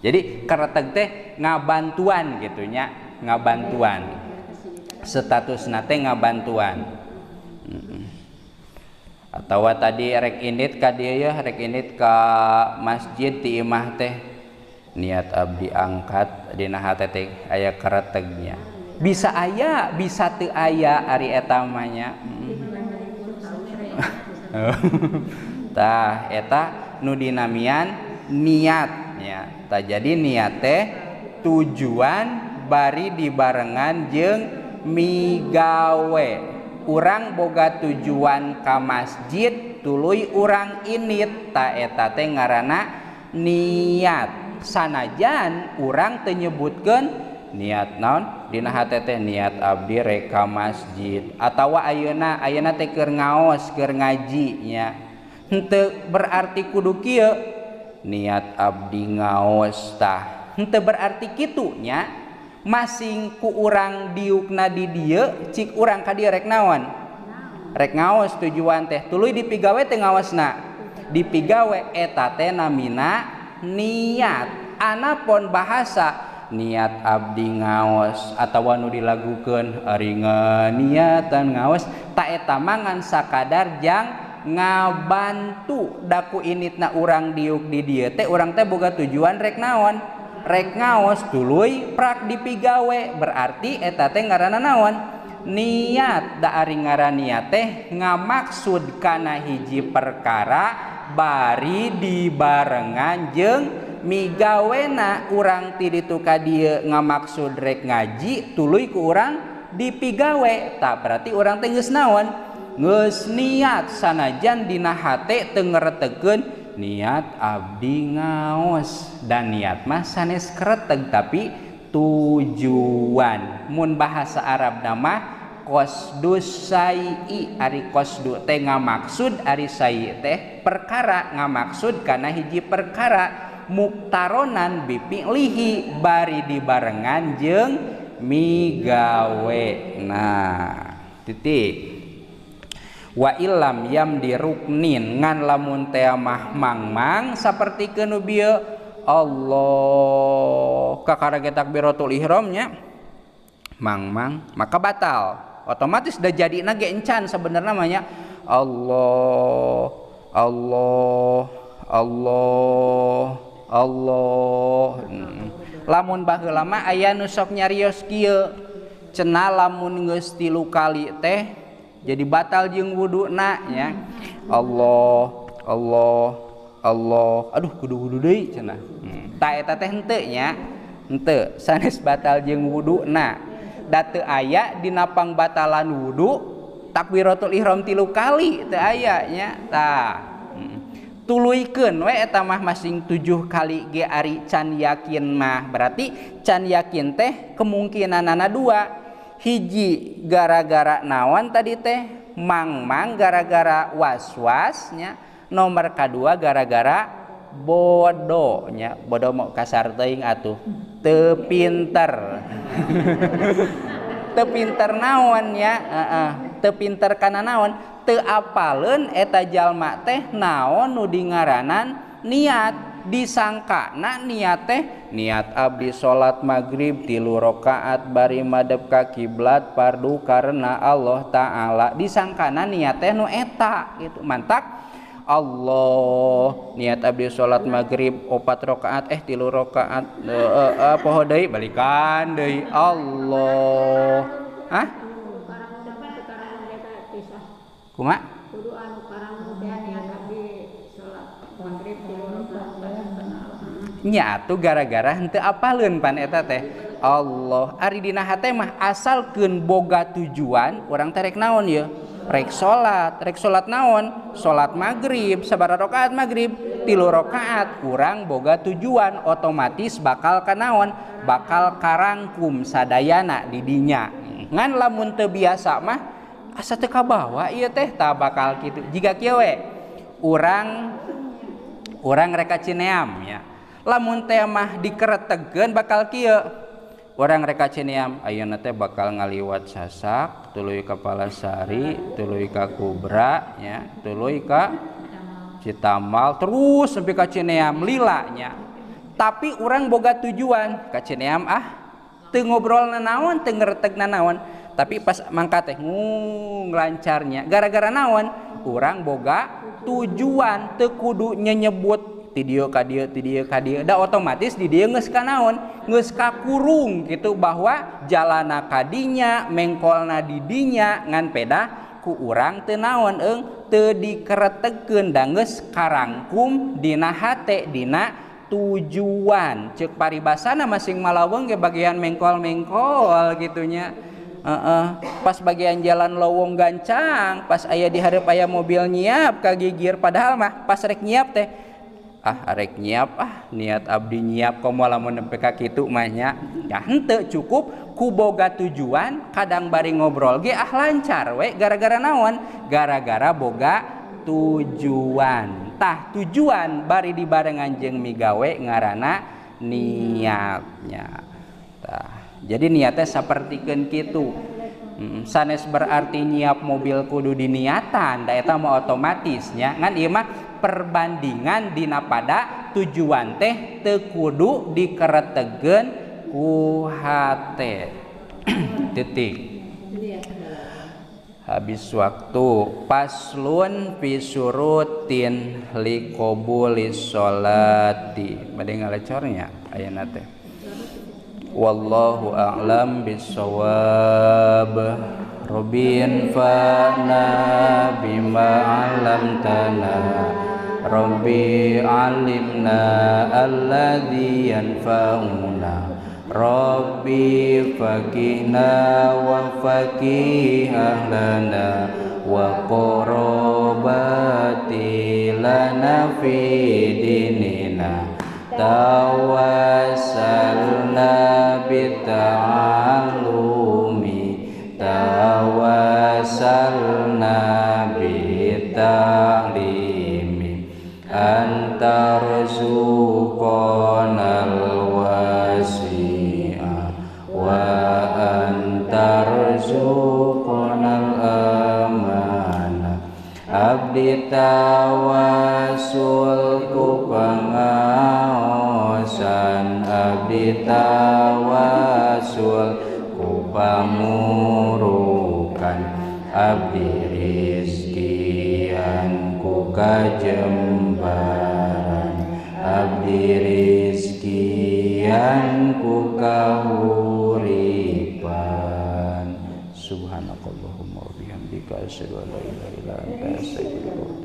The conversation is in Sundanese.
Jadi kereteg teh ngabantuan gitu nya, ngabantuan. Statusna teh ngabantuan. Atawa tadi rek indit ka dieu yeuh, rek indit ka masjid ti imah teh niat abdi angkat dina hate teh aya keretegnya. Bisa aya, bisa teu aya ari eta mah nya. Tah eta nu dinamian niat nya. Tah jadi niat teh tujuan bari dibarengan jeung migawe. Urang boga tujuan ka masjid tuluy urang init, ta eta teh ngaranna niat. Sanajan urang teu nyebutkeun niat naon dina hate teh niat abdi rek ka masjid atawa ayeuna ayeuna teh keur ngaos keur ngaji nya. Henteu berarti kudu kieu niat abdi ngaos tah. Henteu berarti kitu nya. Masing ku urang diukna di dieu cik urang ka dieu rek naon? Rek ngaos tujuan teh tuluy dipigawe teh ngaosna. Dipigawe eta teh namina niat. Anapun bahasa niat abdi ngaos atawa nu dilagukeun ari niatan ngaos ta eta mah ngan sakadar jang ngabantu daku initna urang diuk di dieu teh urang teh boga tujuan rek naon? Rek ngaos tuluy prak dipigawe berarti eta teh ngaranna naon? Niat. Da ari ngaran niat teh ngamaksud kana hiji perkara bari dibarengan jeung migawena. Urang ti ditu ka dieu ngamaksud rek ngaji tuluy ku urang dipigawe, tah berarti urang teh geus naon? Geus niat sanajan dina hate teu ngeretegeun niat abdi ngaos. Dan niat mah sanes kereteg tapi tujuan. Mun bahasa Arab nama qasdus sai'i, ari qasdu teh ngamaksud, ari sai teh perkara, ngamaksud kana hiji perkara muktaronan bipi'lihi bari dibarengan jeung migawe. Nah titik. Wa illam yam diruknin ngan lamun teh mah mangmang saperti nu bieu Allah kakara ge takbiratul ihramnya mangmang maka batal otomatis dah jadina ge encan sebenarnya namanya Allah Allah Allah Allah. Lamun baheula mah aya nu sok nyarios kieu cenah lamun geus 3 kali teh jadi batal jeung wuduna nya. Allah Allah Allah aduh kudu wudu deui cenah. Ta eta teh henteu nya, henteu sanes batal jeung wuduna. Da teu aya dina pangbatalan wudu takbiratul ihram 3 kali teu aya nya. Tah tuluykeun we eta mah masing 7 kali ge ari can yakin mah. Berarti can yakin teh kemungkinanana 2. Hiji gara-gara naon tadi teh mangmang gara-gara was-wasnya, nomor kedua gara-gara bodohnya. Bodoh mau kasar teuing atuh teu pinter. Teu pinter naon nya, heeh, teu pinter kana naon, teu apaleun eta jalma teh naon nu dingaranan niat. Disangkana niat teh niat abdi salat maghrib 3 rakaat bari madep ka kiblat fardu karena Allah taala. Disangkana niat teh nu eta gitu. Mantak Allah niat abdi salat maghrib 4 rakaat 3 rakaat poho deui balikan deui Allah. Hah? Kumaha? Nya atuh gara-gara henteu apaleun pan eta teh Allah. Ari dina hate mah asalkeun boga tujuan urang teh rek naon ye? Rek salat, rek salat naon? Salat maghrib, sabaraha rakaat maghrib? 3 rakaat. Urang boga tujuan otomatis bakal ka naon? Bakal karangkum sadayana di dinya. Ngan lamun teu biasa mah asa teu kabawa ieu teh tah bakal kitu. Jiga kieu we urang rek ka Cineam ya. Lamun teh mah dikeretegeun bakal kieu. Urang rek ka Cineam ayeuna teh bakal ngaliwat Sasak, tuluy ka Palasari, tuluy ka Kubra nya, tuluy ka Citamal, terus sampai ka Cineam lila nya. Tapi urang boga tujuan ka Cineam ah teu ngobrol nanaon teu ngereteg nanaon tapi pas mangkat teh ngung lancarnya gara-gara naon urang boga tujuan teu kudu nyebut ti dieu ka dieu ti dieu ka dieu da otomatis di dieu geus ka naon geus kakurung gitu bahwa jalana ka dinya mengkolna di dinya ngan pedah ku urang teu naon eung teu dikeretegkeun da geus karangkum dina hate dina tujuan ceuk paribasana masing malaweng ge bagian mengkol-mengkol gitunya. Pas bagian jalan lowong gancang pas aya di hareup aya mobil nyiap kagigir padahal mah pas rek nyiap teh ah arek nyiap ah niat abdi nyiap komo lamun nepi ka kitu mah nya ya henteu cukup ku boga tujuan kadang bari ngobrol ge ah lancar we gara-gara naon gara-gara boga tujuan tah tujuan bari dibarengan jeung migawe ngaranna niatnya tah jadi niatnya sapertikeun kitu. Sanes berarti nyiap mobil kudu diniatan da eta mah otomatisnya ngan ieu mah perbandingan dina pada tujuan teh teu kudu dikeretegeun ku hate. Titik. Habis waktu. Paslun fi syurutin liqabulis sholati. Bade ngalecornya ayeuna teh. Wallahu a'lam bissawab. Rabbin fa'na bima 'allamtana. Rabbi 'allimna alladzi yanfa'una. Rabbi faqihna wa faqih ahlana wa qarabati lana fi dinina. Tawassalna bita'allumi tawassalna bita'limi antarzuqanal wasi'a wa antarzuqanal amana abdi tawasul ku pangaosan abdi tawasul ku pamurukan abdi rizkian ku kajembaran abdi rizkian ku kahuripan. Subhanakallahumma wa bihamdika asyhadu an la ilaha illa anta astaghfiruka.